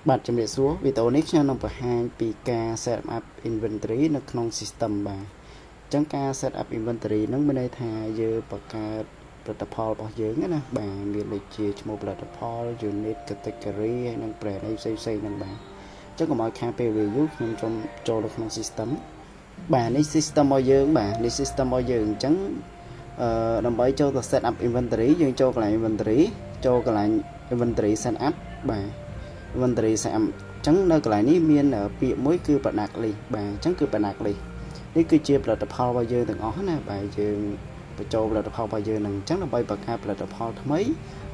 បាទជំរាបសួរវីដេអូនេះខ្ញុំនឹងបង្ហាញពីការ set up inventory នៅក្នុង system បាទអញ្ចឹងការ set up inventory ហ្នឹងមានន័យថាយើងបង្កើតផលិតផលរបស់យើងណាបាទមានដូចជាឈ្មោះផលិតផល unit category ហើយនិង brand អីផ្សេងផ្សេងហ្នឹងបាទអញ្ចឹងកុំឲ្យខាតពេលវេលាយូរខ្ញុំចូលចូលទៅក្នុង system បាទនេះ system របស់យើងបាទនេះ system របស់យើងអញ្ចឹងអឺដើម្បីចូលទៅ set up inventory យើងចូលកន្លែង inventory ចូលកន្លែង inventory set up បាទ inventory set up អញ្ចឹងនៅកន្លែងនេះមានពាក្យមួយគឺ product list បាទអញ្ចឹងគឺ product list នេះគឺជាផលិតផលរបស់យើងទាំងអស់ណាបាទយើងបញ្ចូលផលិតផលរបស់យើងនឹងអញ្ចឹងដើម្បីបង្កើតផលិតផលថ្មី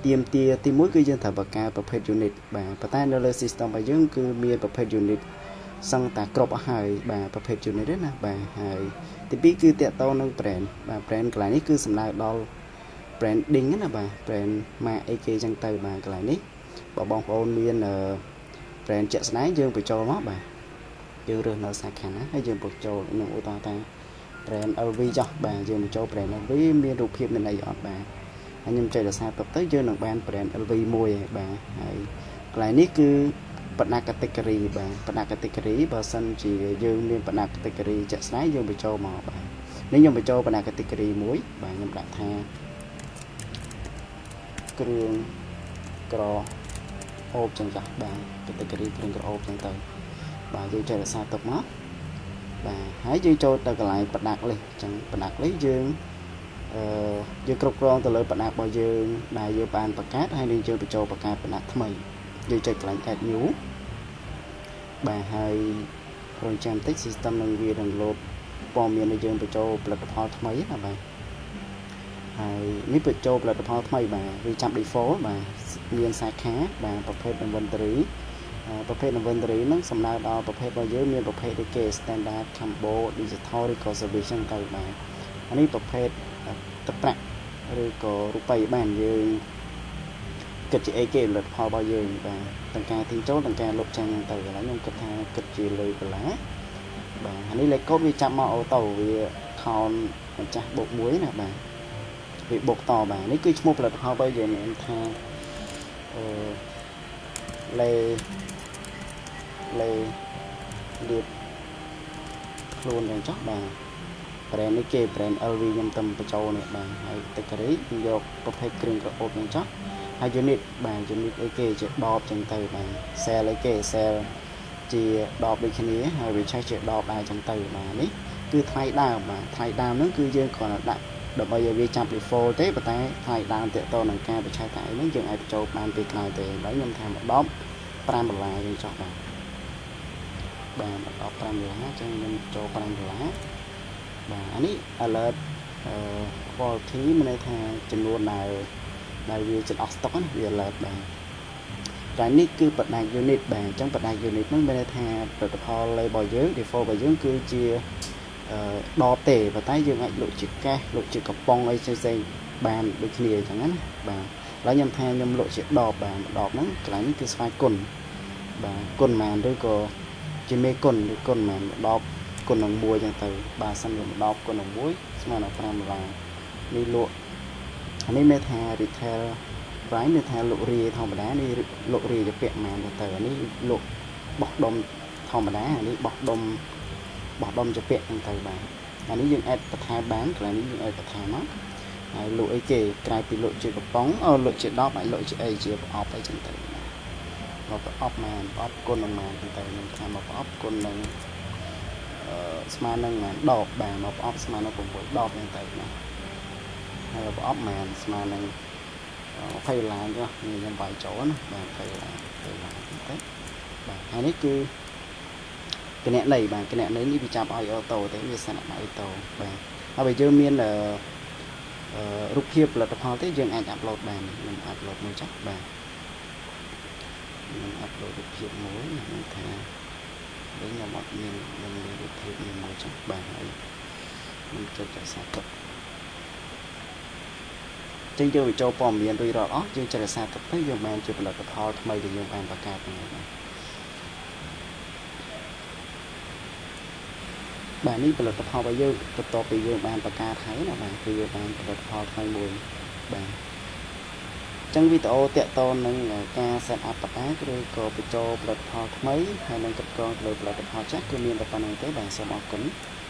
ទៀមទាទី1គឺយើងត្រូវបង្កើតប្រភេទ unit បាទប៉ុន្តែនៅលើ system របស់យើងគឺមានប្រភេទ unit សឹងតែគ្រប់អស់ហើយបាទប្រភេទ unit ទេណាបាទហើយទី2គឺតាក់ទងនឹង brand បាទ brand កន្លែងនេះគឺសំដៅដល់ branding ណាបាទ brand ម៉ាកអីគេចឹងទៅបាទកន្លែងនេះបើបងប្អូនមាន brand ជាក់ស្ដែងយើងបញ្ចូលមកបាទយើងរើសនៅសាខាណាហើយយើងបញ្ចូលខ្ញុំឧទាហរណ៍ថា brand LV ចុះបាទយើងបញ្ចូល brand LV មានរូបភាពមានអីអត់បាទហើយខ្ញុំចុចរសារទុកទៅយើងនឹងបាន brand LV មួយហើយបាទហើយកន្លែងនេះគឺបណ្ដា category បាទបណ្ដា category បើសិនជាយើងមានបណ្ដា category ជាក់ស្ដែងយើងបញ្ចូលមកបាទនេះខ្ញុំបញ្ចូលបណ្ដា category មួយបាទខ្ញុំដាក់ថាគ្រឿងក្រអូបចឹងចាស់បាទ category គ្រឿងក្រអូបចឹងទៅបាទយើងចុចរក្សាទុកមកបាទហើយយើងចូលទៅកន្លែង product list អញ្ចឹង product list យើងអឺយើងគ្រប់គ្រងទៅលើ product របស់យើងដែលយើងបានបង្កើតហើយនឹងយើងបញ្ចូលបង្កើត product ថ្មីយើងចុចកន្លែង add new បាទហើយរងចាំតិច system នឹងវានឹង load ព័ត៌មានឲ្យយើងបញ្ចូលផលិតផលថ្មីណាបាទហើយនេះបញ្ចូលផលិតផលថ្មីបាទវាចាប់ default បាទមានសាខាបាទប្រភេទ inventory ប្រភេទ inventory ហ្នឹងសំដៅដល់ប្រភេទរបស់យើងមានប្រភេទដូចគេ standard combo digital ឬក៏ service ចឹងទៅបាទអានេះប្រភេទទឹកប្រាក់ឬក៏រូបិយបានយើងគិតជាអីគេផលិតផលរបស់យើងបាទទាំងការទិញចូលទាំងការលុបចាញ់ហ្នឹងទៅឥឡូវខ្ញុំគិតថាគិតជាលុយដុល្លារបាទអានេះលេខកូដវាចាប់មក auto វា count ម្ចាស់បូក1ណាបាទវាបូកតបាទនេះគឺឈ្មោះផលិតផលរបស់យើងខ្ញុំថាអឺលេលេលាបខ្លួនយ៉ាងចោះបាទ brand នេះគេ brand LV ខ្ញុំតំបញ្ចូលនេះបាទហើយ category ខ្ញុំយកប្រភេទគ្រឿងក្រអូបយ៉ាងចោះហើយ unit បាទ unit អីគេជាដបចឹងទៅបាទ sale អីគេ sale ជាដបដូចគ្នាហើយវាឆេះជាដបដែរចឹងទៅបាទនេះគឺថ្លៃដើមបាទថ្លៃដើមហ្នឹងគឺយើងគ្រាន់តែដាក់ដើម្បីឲ្យវាចាប់ default ទេប៉ុន្តែថ្លៃដើមតាក់ទងនឹងការបច្ឆេះតែហ្នឹងយើងអាចបញ្ចូលបានពីក្រោយទេឥឡូវខ្ញុំថាមួយដប5ដុល្លារយើងចោះបាទបាទមួយដប5ដុល្លារអញ្ចឹងខ្ញុំចូល5ដុល្លារបាទអានេះ alert quantity មានន័យថាចំនួនដែលដែលវាចិត្តអស់ stock ណាវា alert បាទតែនេះគឺ product unit បាទអញ្ចឹង product unit ហ្នឹងមានន័យថាផលិតផលលេរបស់យើង default របស់យើងគឺជាដបទេប៉ុន្តែយើងអាចលក់ជាកេសលក់ជាកំប៉ុងអីផ្សេងៗបានដូចគ្នាអញ្ចឹងណាបាទឥឡូវខ្ញុំថាខ្ញុំលក់ជាដបបាទដបហ្នឹងកន្លែងនេះគឺស្វ័យគុណបាទគុណប៉ុន្មានឬក៏ជាមេគុណឬគុណប៉ុន្មានដបគុណនឹង1អញ្ចឹងទៅបាទសិនជាដបគុណនឹង1ស្មើនឹង5ដុល្លារនេះលក់អានេះមានថា retail price មានថាលក់រាយធម្មតានេះលក់រាយទៅពាក់ប៉ុន្មានទៅអានេះលក់បោះដុំធម្មតាអានេះបោះដុំបោះដុំជាពាក់ហ្នឹងទៅបាទអានេះយើងអាចបន្ថែមបានកន្លែងនេះយើងអាចបន្ថែមមកហើយលក់អីគេក្រៅពីលក់ជាកំប៉ុងអូលក់ជា10អាចលក់ជាអីជាប្រអប់អីចឹងទៅបាទមកប្រអប់ម៉ានប្រអប់គុណនឹងម៉ានចឹងទៅខ្ញុំថាមកប្រអប់គុណនឹងអឺស្មើនឹងម៉ានដបបាទមកប្រអប់ស្មើនឹង6ដបចឹងទៅណាហើយប្រអប់ម៉ានស្មើនឹង20ដុល្លារចុះខ្ញុំវាយចូលណាបាទ20ដុល្លារ20ដុល្លារចឹងទៅបាទហើយនេះគឺគណនីបាទគណនីនេះវាចាប់ឲ្យ auto ទេវាសិនឲ្យ auto បាទហើយបើយើងមានអឺរូបភាពផលិតផលទេយើងអាច upload បានខ្ញុំ upload មួយចុះបាទខ្ញុំ upload រូបភាពមួយខ្ញុំថាវិញខ្ញុំអត់មានខ្ញុំមានរូបភាពនេះមួយចុះបាទហើយខ្ញុំចុចរក្សាទុកចឹងយើងបញ្ចូលព័ត៌មានរួចរាល់អស់យើងចុចរក្សាទុកទៅយើងបានជាផលិតផលថ្មីដែលយើងបានបង្កើតហ្នឹងបាទបាទនេះផលិតផលរបស់យើងបន្ទាប់ពីយើងបានបង្កើតហើយណាបាទគឺយើងបានផលិតផលថ្មីមួយបាទ ចឹងវីដេអូតាក់ទងនឹងការ set up product ឬក៏បញ្ចូលផលិតផលថ្មីហើយនឹងគ្រប់គ្រងទៅលើផលិតផលចាស់គឺមានតែប៉ុណ្្នឹងទេបាទសូមអរគុណ។